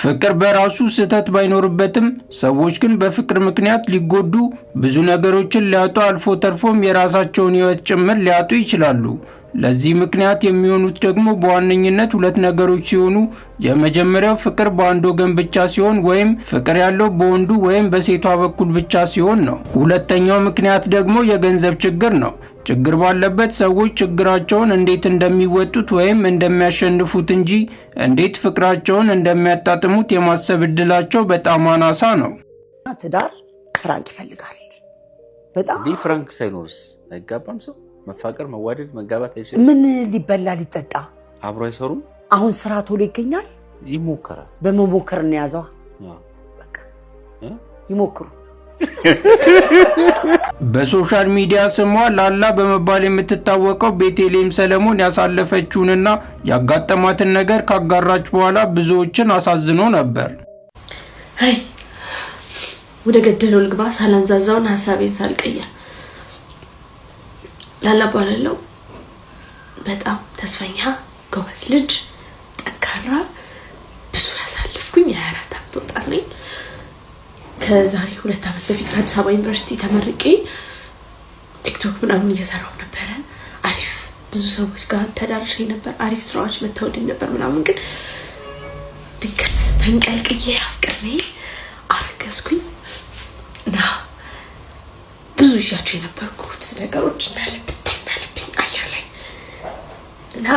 ፍቅር በራሱ ስህተት ባይኖርበትም ሰዎች ግን በፍቅር ምክንያት ሊጎዱ፣ ብዙ ነገሮችን ሊያጡ፣ አልፎ ተርፎም የራሳቸውን ሕይወት ጭምር ሊያጡ ይችላሉ። ለዚህ ምክንያት የሚሆኑት ደግሞ በዋነኝነት ሁለት ነገሮች ሲሆኑ፣ የመጀመሪያው ፍቅር በአንድ ወገን ብቻ ሲሆን ወይም ፍቅር ያለው በወንዱ ወይም በሴቷ በኩል ብቻ ሲሆን ነው። ሁለተኛው ምክንያት ደግሞ የገንዘብ ችግር ነው። ችግር ባለበት ሰዎች ችግራቸውን እንዴት እንደሚወጡት ወይም እንደሚያሸንፉት እንጂ እንዴት ፍቅራቸውን እንደሚያጣጥሙት የማሰብ እድላቸው በጣም አናሳ ነው። ትዳር ፍራንክ ይፈልጋል። በጣም። እንዲህ ፍራንክ ሳይኖርስ አይጋባም? ሰው መፋቀር፣ መዋደድ፣ መጋባት አይችልም? ምን ሊበላ ሊጠጣ አብሮ አይሰሩም? አሁን ስራ ቶሎ ይገኛል። ይሞከራል። በመሞከር ነው የያዘዋ። በቃ ይሞክሩ። በ social media ስሟ ላላ በመባል የምትታወቀው ቤቴልሔም ሰለሞን ያሳለፈችውንና ያጋጠማትን ነገር ካጋራች በኋላ ብዙዎችን አሳዝኖ ነበር። አይ፣ ወደ ገደለው ልግባ ሳላንዛዛውን ሀሳቤን ሳልቀየር። ላላ እባላለሁ። በጣም ተስፈኛ፣ ጎበዝ ልጅ፣ ጠንካራ፣ ብዙ ያሳልፍኩኝ የ24 ዓመት ወጣት ነኝ። ከዛሬ 2 ዓመት በፊት ከአዲስ አበባ ዩኒቨርሲቲ ተመርቄ ቲክቶክ ምናምን እየሰራሁ ነበረ። አሪፍ ብዙ ሰዎች ጋር ተዳርሼ ነበር። አሪፍ ስራዎች መተውልኝ ነበር ምናምን፣ ግን ድንገት ተንቀልቅዬ አፍቅሬ አረገዝኩኝ እና ብዙ ይዣቸው የነበርኩት ነገሮች እንዳለ ብትን አለብኝ አየር ላይ። እና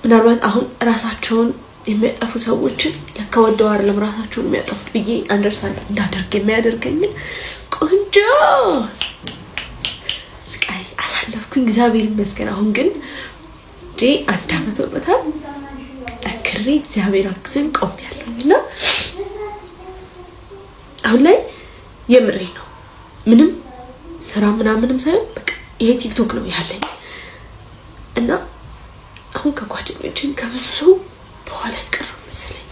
ምናልባት አሁን ራሳቸውን የሚያጠፉ ሰዎችን ለካ ወደው አይደለም ራሳቸውን የሚያጠፉት ብዬ understand እንዳደርግ የሚያደርገኝን ቆንጆ ስቃይ አሳለፍኩኝ። እግዚአብሔር ይመስገን። አሁን ግን ጄ አንድ አመት ሆኖታል። ጠንክሬ እግዚአብሔር አግዞኝ ቆሜያለሁኝ እና አሁን ላይ የምሬ ነው። ምንም ስራ ምናምንም ሳይሆን በቃ ይሄ ቲክቶክ ነው ያለኝ እና አሁን ከጓደኞቼም ከብዙ ሰው በኋላ የቀረው መሰለኝ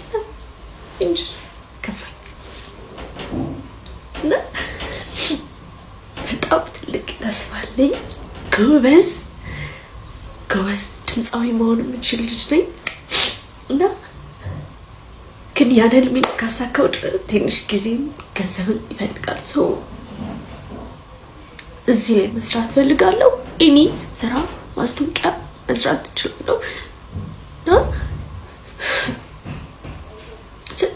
እንጂ ከፋኝ እና በጣም ትልቅ ተስፋ አለኝ። ጎበዝ ጎበዝ ድምፃዊ መሆን የምችል ልጅ ነኝ እና ግን ያን ህልሜን እስካሳካው ድረስ ትንሽ ጊዜም ገንዘብም ይፈልጋል። So እዚህ ላይ መስራት ፈልጋለሁ። Any ስራ፣ ማስታወቂያ መስራት እችላለሁ እና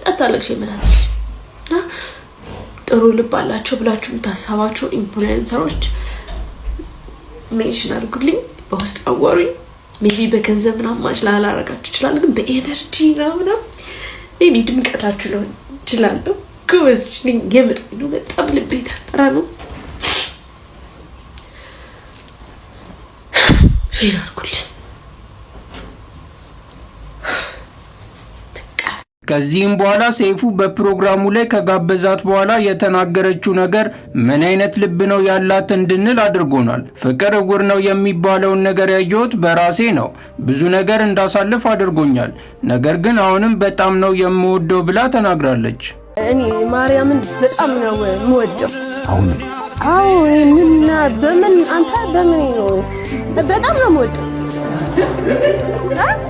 አታለቅሽ ይመናለሽ እና ጥሩ ልብ አላቸው ብላችሁ የምታሳባቸው influencer ኦች mention አድርጉልኝ፣ በውስጥ አዋሩኝ። Maybe በገንዘብ ምናምን match ላላረጋችሁ ይችላል፣ ግን በ energy ምናምን maybe ድምቀታችሁ ሊሆን ይችላለሁ። ጎበዝ ነኝ፣ የምር ነው። በጣም ልቤ ታጠራ ነው። Share አድርጉልኝ። ከዚህም በኋላ ሰይፉ በፕሮግራሙ ላይ ከጋበዛት በኋላ የተናገረችው ነገር ምን አይነት ልብ ነው ያላት እንድንል አድርጎናል። ፍቅር እውር ነው የሚባለውን ነገር ያየሁት በራሴ ነው። ብዙ ነገር እንዳሳልፍ አድርጎኛል። ነገር ግን አሁንም በጣም ነው የምወደው ብላ ተናግራለች። እኔ ማርያምን በጣም ነው የምወደው። አሁንም? አዎ፣ ምን በምን አንተ በምን ነው፣ በጣም ነው የምወደው።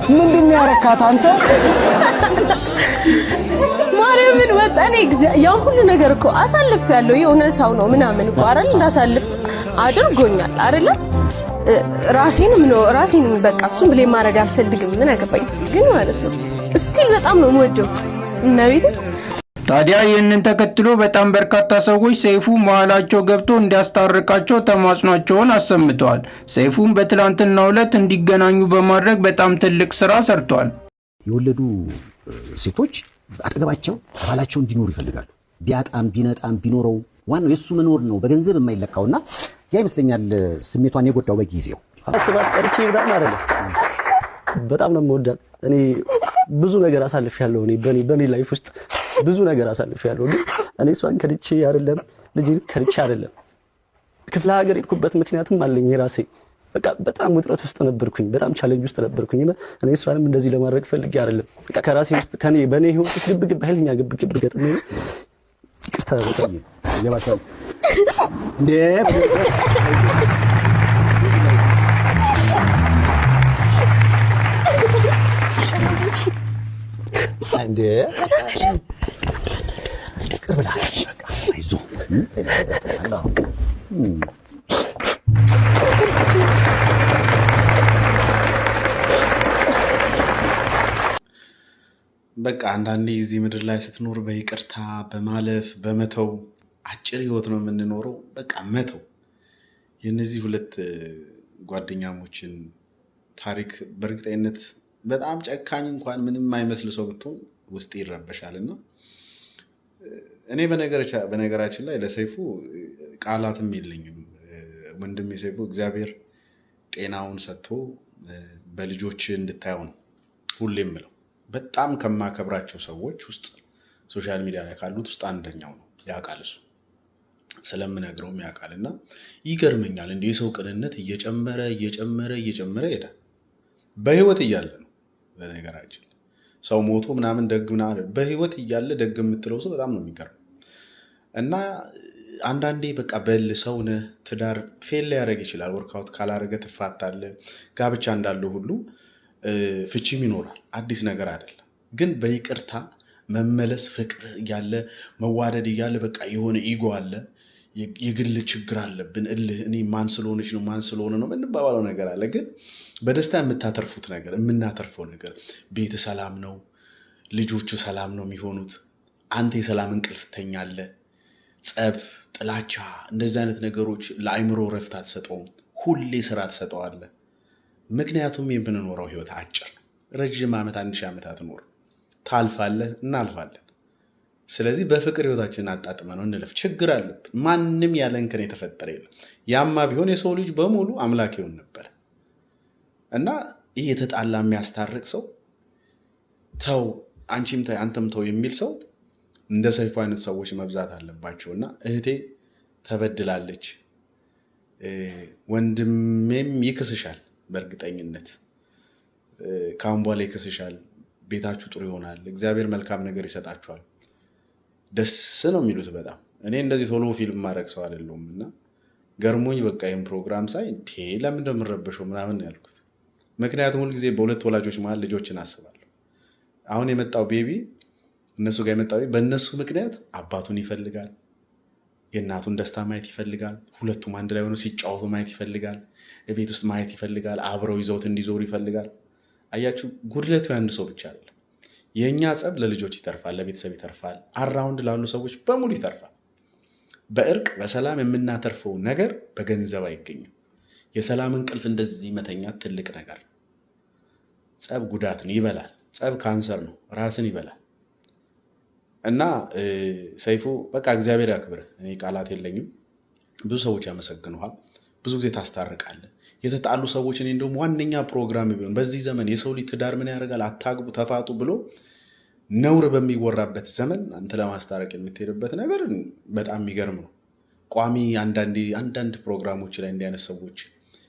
ምንድን ነው ያረካት አንተ? ማርያምን ወጣ እኔ ያን ሁሉ ነገር እኮ አሳልፍ ያለው የእውነታው ነው ምናምን እኮ አይደል፣ እንዳሳልፍ አድርጎኛል አይደለ? ራሴንም ነው ራሴንም በቃ እሱን blame ማድረግ አልፈልግም። ምን አገባኝ ግን ማለት ነው still በጣም ነው የምወደው እመቤቴ። ታዲያ ይህንን ተከትሎ በጣም በርካታ ሰዎች ሰይፉ መሀላቸው ገብቶ እንዲያስታርቃቸው ተማጽኗቸውን አሰምተዋል። ሰይፉም በትላንትናው ዕለት እንዲገናኙ በማድረግ በጣም ትልቅ ስራ ሰርቷል። የወለዱ ሴቶች አጠገባቸው ባላቸው እንዲኖሩ ይፈልጋሉ። ቢያጣም ቢነጣም ቢኖረው ዋናው የእሱ መኖር ነው፣ በገንዘብ የማይለካውና ያ ይመስለኛል ስሜቷን የጎዳው በጊዜው። አስባት ቀርቼ ምናምን አይደለም። በጣም ነው የምወዳት። እኔ ብዙ ነገር አሳልፌያለሁ። እኔ በኔ life ውስጥ ብዙ ነገር አሳልፌያለሁ። ግን እኔ እሷን ከድቼ አይደለም፣ ልጄን ከድቼ አይደለም። ክፍለ ሀገር የሄድኩበት ምክንያትም አለኝ የራሴ። በቃ በጣም ውጥረት ውስጥ ነበርኩኝ፣ በጣም challenge ውስጥ ነበርኩኝ። እና እኔ እሷንም እንደዚህ ለማድረግ ፈልጌ አይደለም። በቃ ከራሴ ውስጥ ከኔ በኔ ህይወት ውስጥ ግብ ግብ፣ ኃይለኛ ግብ ግብ ገጥሜ ነው። ይቅርታ በጣም። ይገባቸዋል እንዴ? እንዴ ቅር ብለሃል። በቃ አይዞህ። በቃ አንዳንዴ እዚህ ምድር ላይ ስትኖር በይቅርታ በማለፍ በመተው አጭር ህይወት ነው የምንኖረው። በቃ መተው። የእነዚህ ሁለት ጓደኛሞችን ታሪክ በእርግጠኝነት በጣም ጨካኝ እንኳን ምንም የማይመስል ሰው ብትሆን ውስጥ ይረበሻል። እና እኔ በነገራችን ላይ ለሰይፉ ቃላትም የለኝም። ወንድሜ ሰይፉ እግዚአብሔር ጤናውን ሰጥቶ በልጆች እንድታየው ነው ሁሌም ምለው። በጣም ከማከብራቸው ሰዎች ውስጥ social media ላይ ካሉት ውስጥ አንደኛው ነው። ያውቃል፣ እሱ ስለምነግረውም ያውቃል። እና ይገርመኛል እንዲህ የሰው ቅንነት እየጨመረ እየጨመረ እየጨመረ ይሄዳል። በህይወት እያለ ነው። በነገራችን ሰው ሞቶ ምናምን ደግ ምናምን፣ በህይወት እያለ ደግ የምትለው ሰው በጣም ነው የሚገርመው። እና አንዳንዴ በቃ በል ሰው ነህ፣ ትዳር fail ሊያደርግ ይችላል። Work out ካላደረገ ትፋታለህ። ጋብቻ እንዳለው ሁሉ ፍቺም ይኖራል። አዲስ ነገር አይደለም። ግን በይቅርታ መመለስ፣ ፍቅር እያለ፣ መዋደድ እያለ በቃ የሆነ ego አለ፣ የግል ችግር አለብን፣ እልህ፣ እኔ ማን ስለሆነች ነው፣ ማን ስለሆነ ነው የምንባባለው ነገር አለ። ግን በደስታ የምታተርፉት ነገር፣ የምናተርፈው ነገር ቤት ሰላም ነው፣ ልጆቹ ሰላም ነው የሚሆኑት። አንተ የሰላም እንቅልፍ ትተኛለህ። ጸብ፣ ጥላቻ፣ እንደዚህ አይነት ነገሮች ለአይምሮ ረፍት አትሰጠውም። ሁሌ ስራ ትሰጠዋለህ። ምክንያቱም የምንኖረው ህይወት አጭር ነው። ረጅም ዓመት፣ 1000 ዓመት አትኖርም። ታልፋለህ፣ እናልፋለን። ስለዚህ በፍቅር ህይወታችንን አጣጥመ ነው እንለፍ። ችግር አለብን። ማንም ያለ እንከን የተፈጠረ የለም። ያማ ቢሆን የሰው ልጅ በሙሉ አምላክ ይሆን ነበር። እና ይህ የተጣላ የሚያስታርቅ ሰው፣ ተው አንቺም ተይ አንተም ተው የሚል ሰው እንደ ሰይፉ አይነት ሰዎች መብዛት አለባቸው። እና እህቴ ተበድላለች፣ ወንድሜም ይክስሻል፣ በእርግጠኝነት ከአሁን በኋላ ይክስሻል። ቤታችሁ ጥሩ ይሆናል። እግዚአብሔር መልካም ነገር ይሰጣችኋል። ደስ ነው የሚሉት በጣም። እኔ እንደዚህ ቶሎ ፊልም ማድረግ ሰው አይደለሁም እና ገርሞኝ በቃ ይህን ፕሮግራም ሳይ እንዴ ለምን እንደምረበሸው ምናምን ነው ያልኩት። ምክንያቱም ሁልጊዜ በሁለት ወላጆች መሀል ልጆችን አስባለሁ። አሁን የመጣው baby፣ እነሱ ጋር የመጣው baby በእነሱ ምክንያት አባቱን ይፈልጋል፣ የእናቱን ደስታ ማየት ይፈልጋል። ሁለቱም አንድ ላይ ሆነው ሲጫወቱ ማየት ይፈልጋል። ቤት ውስጥ ማየት ይፈልጋል። አብረው ይዘውት እንዲዞሩ ይፈልጋል። አያችሁ፣ ጉድለቱ የአንድ ሰው ብቻ አይደለም። የእኛ ጸብ ለልጆች ይተርፋል፣ ለቤተሰብ ይተርፋል፣ around ላሉ ሰዎች በሙሉ ይተርፋል። በእርቅ በሰላም የምናተርፈው ነገር በገንዘብ አይገኝም። የሰላም እንቅልፍ እንደዚህ መተኛት ትልቅ ነገር ነው። ጸብ ጉዳት ነው፣ ይበላል። ጸብ ካንሰር ነው፣ ራስን ይበላል። እና ሰይፉ በቃ እግዚአብሔር ያክብርህ። እኔ ቃላት የለኝም። ብዙ ሰዎች ያመሰግኑሃል። ብዙ ጊዜ ታስታርቃለህ የተጣሉ ሰዎች። እኔ እንደውም ዋነኛ ፕሮግራም ቢሆን በዚህ ዘመን የሰው ልጅ ትዳር ምን ያደርጋል አታግቡ ተፋጡ ብሎ ነውር በሚወራበት ዘመን አንተ ለማስታረቅ የምትሄድበት ነገር በጣም የሚገርም ነው። ቋሚ አንዳንድ አንዳንድ ፕሮግራሞች ላይ እንዲህ አይነት ሰዎች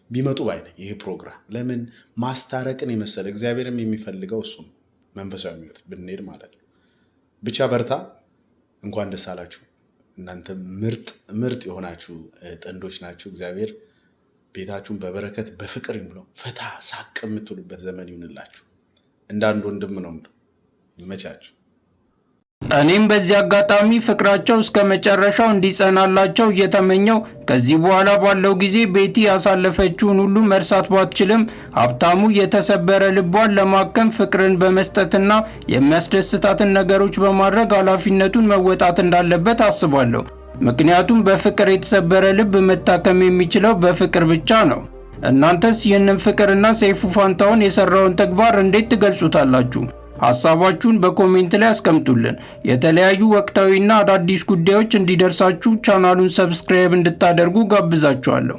ቢመጡ ባይ ነኝ። ይሄ ፕሮግራም ለምን ማስታረቅን የመሰለ፣ እግዚአብሔርም የሚፈልገው እሱ ነው። መንፈሳዊ ሕይወት ብንሄድ ማለት ነው። ብቻ በርታ። እንኳን ደስ አላችሁ። እናንተ ምርጥ ምርጥ የሆናችሁ ጥንዶች ናችሁ። እግዚአብሔር ቤታችሁን በበረከት በፍቅር ይሙላው። ፈታ ሳቅ የምትሉበት ዘመን ይሁንላችሁ። እንደ አንድ ወንድም ነው የምለው። ይመቻችሁ። እኔም በዚህ አጋጣሚ ፍቅራቸው እስከ መጨረሻው እንዲጸናላቸው እየተመኘው ከዚህ በኋላ ባለው ጊዜ ቤቲ ያሳለፈችውን ሁሉ መርሳት ባትችልም ሀብታሙ የተሰበረ ልቧን ለማከም ፍቅርን በመስጠትና የሚያስደስታትን ነገሮች በማድረግ ኃላፊነቱን መወጣት እንዳለበት አስባለሁ። ምክንያቱም በፍቅር የተሰበረ ልብ መታከም የሚችለው በፍቅር ብቻ ነው። እናንተስ ይህንን ፍቅርና ሰይፉ ፋንታሁን የሰራውን ተግባር እንዴት ትገልጹታላችሁ? ሀሳባችሁን በ comment ላይ አስቀምጡልን። የተለያዩ ወቅታዊና አዳዲስ ጉዳዮች እንዲደርሳችሁ ቻናሉን subscribe እንድታደርጉ ጋብዛችኋለሁ።